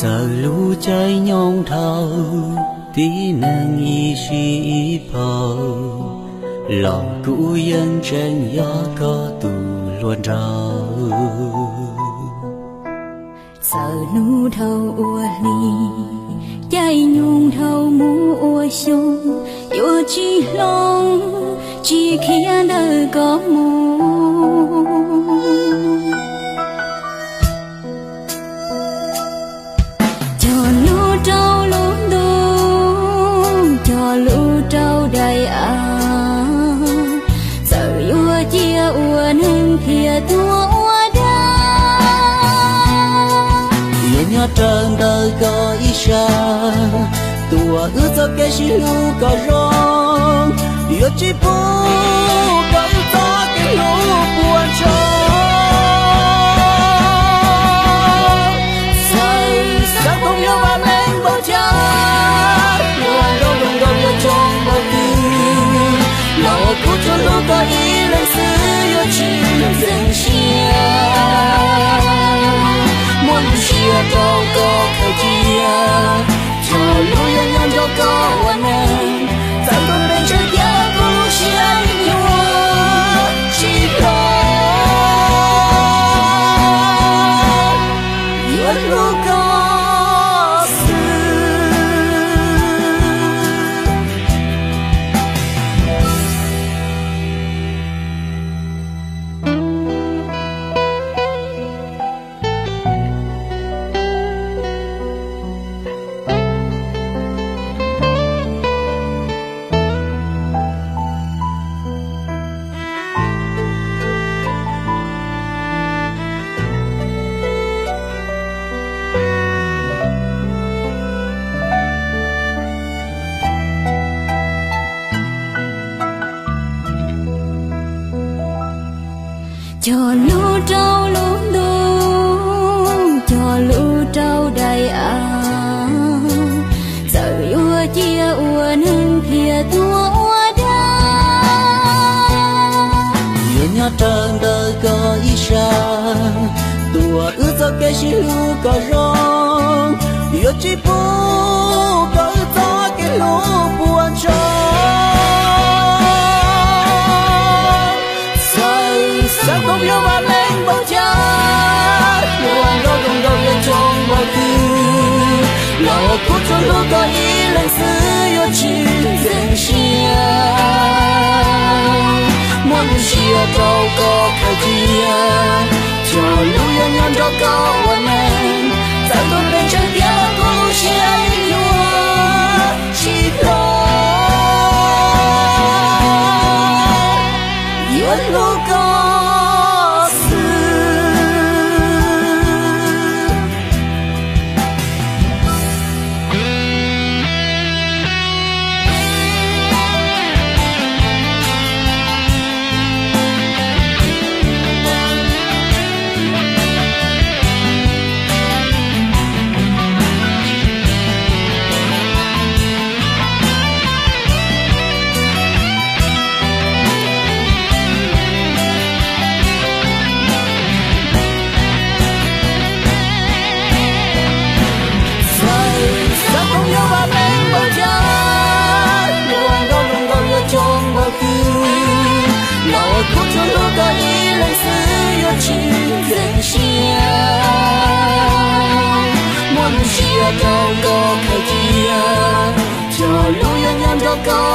Txawm lub caij nyoog dhau, tib neeg ib sij ib phaus, los kuv yeej tseem yog koj tus hluas nraug. Txawm hnub dhau ua hli, caij nyoog dhau mus ua xyoo, yuav tsis hloov, tsis khiav ntawm koj mus. Cog lub rau lub ntuj, cog lub rau daim av, txawm yuav cia ua neeg thiaj tuag ua dab. Yuav nyob raws ntawm koj ib sab, tuaj wb txoj kev sib hlub kom zoo, yuav tsis pub kom wb txoj kev hlub puas tsaug. Txawm xav koom yuav vam meej npaum cas, luag nraug luag nraug yuav coob npaum twg, los kuv tsuas hlub koj ib leeg xwb yuav tsis ntxeev siab. Muaj lub siab rau koj khaws cia, cog lub yuav nyob nrog koj ua neeg, txawm tuag ntees tsawg tiam kuv lub siab yeej yuav tsis hloov, yuav hlub koj xwb. Cog lub rau lub ntuj, cog lub rau daim av, txawm yuav cia ua neeg thiaj tuag ua dab. Yuav nyob raws ntawm koj ib sab, tuaj wb txoj kev sib hlub kom zoo, yuav tsis pub kom wb txoj kev hlub puas tsaug. Txawm xav koom yuav vam meej npaum cas, luag nraug luag nraug yuav coob npaum twg, los kuv tsuas hlub koj ib leeg xwb yuav tsis ntxeev siab. Muaj lub siab rau koj khaws cia, cog lub yuav nyob nrog koj ua neeg, txawm tuag ntees tsawg tiam kuv lub siab yeej yuav tsis hloov, yuav hlub koj xwb. Txawm xav koom yuav vam meej npaum cas, luag nraug luag nraug yuav coob npaum twg, los kuv tsuas hlub koj ib leeg xwb yuav tsis ntxeev siab. Muaj lub siab rau koj khaws cia, cog lub yuav nyob nrog koj